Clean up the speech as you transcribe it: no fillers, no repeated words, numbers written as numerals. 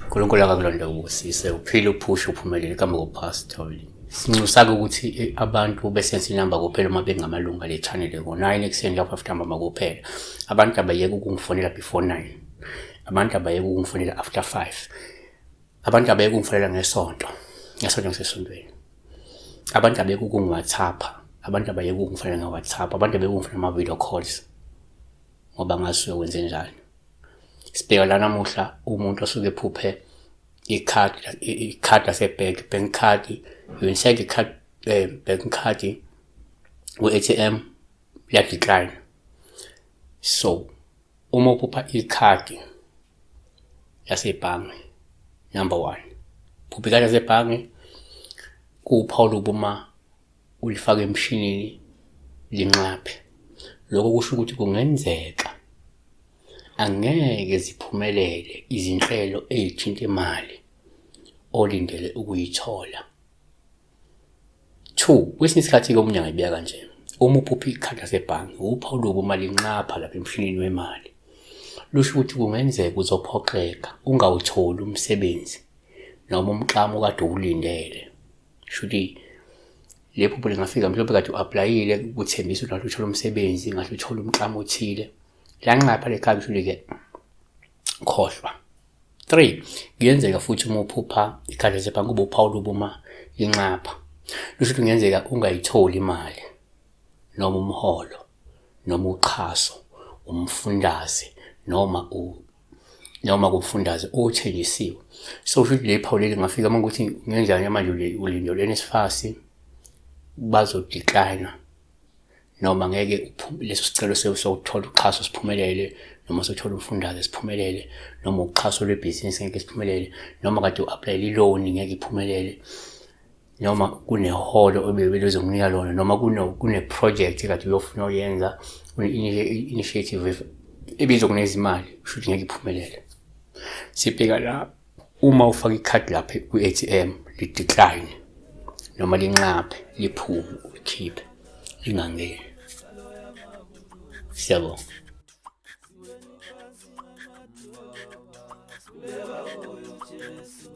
uNkulunkulu akakulonde ubusise uphile uphushe uphumelele igama kuPastor. Sinxusa-ke ukuthi abantu besense inamba kuphela uma bengamalunga le channel ngo-9 ekuseni lapho after mama kuphela. Abantu abayeke ukungifonela before 9. Abantu abayeke ukungifonela after 5. Abantu abayeke ukungifonela ngesonto. Ngesonto ngisesontweni. Abantu abayeke ukungi-WhatsApp. Abantu abayeke ukungifonela nge-WhatsApp. Abantu abayeke ukungifonela ama-video calls. Ngoba ngazi uyokwenze njani. Sibheka la namuhla umuntu osuke ephuphe ikhadi, ikhadi lasebhenki, bank card, you insert i-card, bank card ku-ATM liya-decline. So uma uphupha ikhadi lasebhange, number one, phupha ikhadi lasebhange kuwuphawu olubi uma ulifaka emshinini linxaphe. Lokho kusho ukuthi kungenzeka angeke ziphumelele izinhlelo ey'thinta imali olindele ukuyithola. Two, kwesinye isikhathi-ke omunye angayibeka kanje, uma uphupha ikhadi lasebhange, uphawu olubi uma linxapha lapha emshinini wemali. Lusho ukuthi kungenzeka uzophoxeka ungawutholi umsebenzi noma umklamo okade uwulindele. Shuthi le phupho lingafika mhlawumbe kade u-aplayile kuthembisa ukuthi ngahle uthole umsebenzi, ngahle uthole umklamo othile. Lanxapha le khadi shuthi-ke khohlwa. 3 kuyenzeka futhi uma uphupha ikhadi lasebhange kube uphawu olubi uma linxapha. Lusho ukuthi kungenzeka ungayitholi imali noma umholo noma uxhaso, umfundaze noma noma kumfundaze othenjisiwe. So kusho ukuthi leli phawu leli lingafika uma kuthi ngenjani manje ulindele u-NSFAS bazo-decline noma ngeke leso sicelo sokuthola uxhaso siphumelele noma sokuthola umfundaze siphumelele noma uxhaso lwebhizinisi ngeke siphumelele noma kade u-aplayela i-loan ngeke iphumelele noma kuneholo obebezokunika lona noma kune-project ekade uyofuna uyenza kune-initiative ebizokunikeza imali kusho ukuthi ngeke iphumelele. Sibheka la uma ufaka ikhadi lapha kwi-A_T_M li-decline noma linxaphe liphume ulikhiphe lingangeni. Siyabonga. Sikhuleka kuyo Jesu.